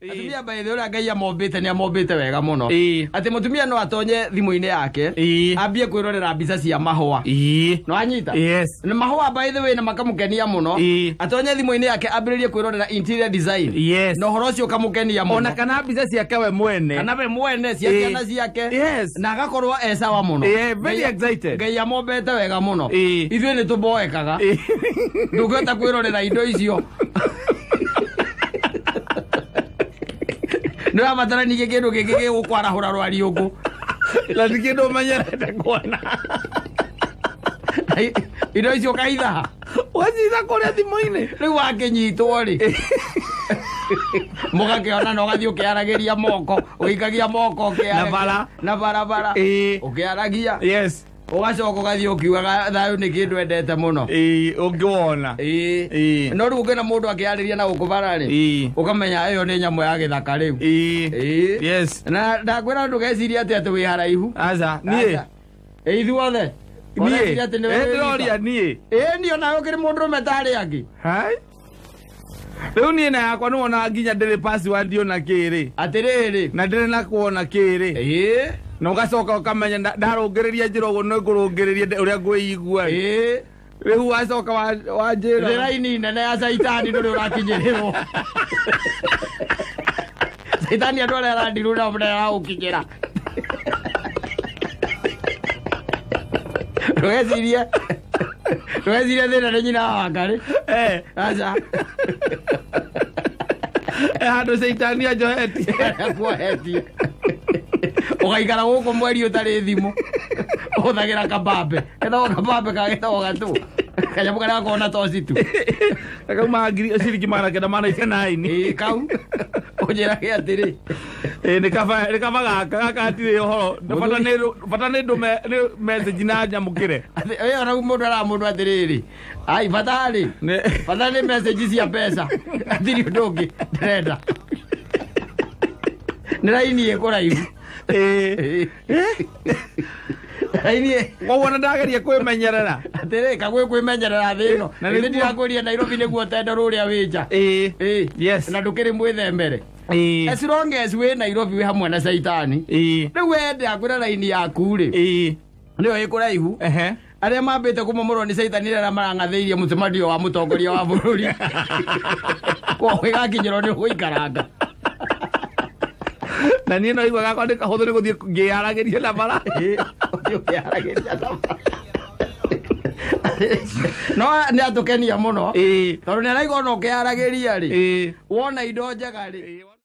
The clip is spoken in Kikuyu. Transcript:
Atumia by the way, ũrĩa Ngai amombĩte nĩ amombĩte wega mũno. Ĩĩ. Atĩ mũtumia no atonye thimũ-inĩ yake, Ĩĩ. ambie kwĩrorera mbica cia mahũa. Ĩĩ. No anyita? Yes. Nĩ mahũa by the way na makamũkenia mũno. Ĩĩ. Atonye thimũ-inĩ yake ambĩrĩrie kwĩrorera interior design. Yes. Na ũhoro ũcio ũkamũkenia mũno. Ona kana mbica ciake we mwene. Kana we mwene cia Ĩĩ. ciana ciake. Yes. Na agakorwo e sawa mũno. Yeah, very excited. Ngai amombete wega mũno. Ĩĩ. Ithuĩ nĩ tũboekaga. Ĩĩ. Ndũngĩhota kwĩrorera indo icio. Nĩ ũrabatara ningĩ kĩndũ kĩngĩ gĩgũkwarahũra rwariũngũ. Na nĩ kĩndũ ũmenyerete kuona. Indo icio ũkaithaha. Wacitha kũrĩa thimũ-inĩ. Rĩu wakĩnyitwo rĩ, mũgakĩona na ũgathiĩ ũkĩaragĩria moko, ũgĩikagia moko ũkĩaragia. Na bara. Na barabara. Ĩĩ. Ũkĩaragia. Yes. Ũgacoka ũgathiĩ ũkiugaga thayũ nĩ kĩndũ endete mũno. Ĩĩ, ũngĩwona. Ĩĩ. Ĩĩ. No rĩu ũngĩona mũndũ akĩarĩria na gũkũ bara rĩ, Ĩĩ. ũkamenya ĩyo nĩ nyamũ ya gĩthaka rĩu. Ĩĩ. Ĩĩ. Yes. Na ndakwĩra ndũgecirie atĩ atĩ wĩ haraihu. Aca, niĩ. Aca. Ĩ ithuothe. Niĩ. Ũreciria atĩ nĩwe Ĩ, wĩ ndĩroria wika. niĩ. Ĩ niĩ onawe ũkĩrĩ mũndũrũme ta arĩa angĩ. Hai. Rĩu niĩ na yakwa nĩ wonaga nginya ndĩrĩ password ona kĩrĩ. Atĩrĩrĩ. Na ndĩrĩ na kuona kĩrĩ. Ĩĩ. Na ũgacoka ũkamenya ndarũngĩrĩria njĩra ũguo nĩ ngũrũngĩrĩria ũrĩa ngwĩigua. Ĩĩ. Rĩu wacoka wanjĩra. Nĩ raini nene ya caitani ndũrĩ ũrakinyĩrĩrwo. Caitani andũ arĩa arandirwo nao ndaragũkinyĩra. Ndũgecirie. Ndũgecirie thĩna nĩ nyina wa Wangarĩ. Eh. Aca. Handũ caitani anjohetie. Akuohetie. Ũgaikara gũkũ mweri ũtarĩ thimũ. Ũhũthagĩra kabambe. Getagwo kabambe kana getagwo gatũ. Kanyamũ karĩa gakoragwo na toci tu. Gakauma ngiri ciringi 909. Ĩĩ kau. Ũnjĩrage atĩrĩ. Ĩ, nĩ kaba nĩ kaba gaka gaka hatirĩ ũhoro. Bata nĩ bata nĩ ndũme nĩ message na nyamũkĩre. Atĩ ĩyo na mũndũ ara mũndũ atĩrĩrĩ. Ai bata rĩ. Nĩ- Bata nĩ message cia mbeca. Hatirĩ ũndũ ũngĩ ndĩrenda. Nĩ raini ĩkũraihu. Ĩ. Raini Koguo na ndageria kwĩmenyerera. atĩrĩ kagwĩ kwĩmenyerera thĩ ĩno. Na Nĩ nĩguo- ndirakwĩria Nairobi nĩguo tendo rũrĩa wĩ nja. Ĩ. Ĩ. Yes. Na ndũkĩrĩ mwĩthemere. Ĩ. As long as wĩ Nairobi wĩ hamwe na caitani. Ĩ. Rĩu wende akwĩra raini yaku rĩ. Ĩ. Nĩyo ĩkũraihu. Ehe. Arĩa mambĩte kũmomorwo nĩ caitani arĩa marang'athĩirie mũcemanio wa mũtongoria wa bũrũri. Koguo ĩgakinyĩrwo nĩ ũgũikaranga. Na niĩ no igua gakwa nĩ kahũthũ nĩ gũthiĩ ngĩyaragĩria na bara. Ĩ, ũthiĩ ũkĩaragĩria na bara. No nĩ atũkenia mũno. Ĩ. Tondũ nĩ araigua ona ũkĩaragĩria rĩ. Ĩ. Wona indo njega rĩ.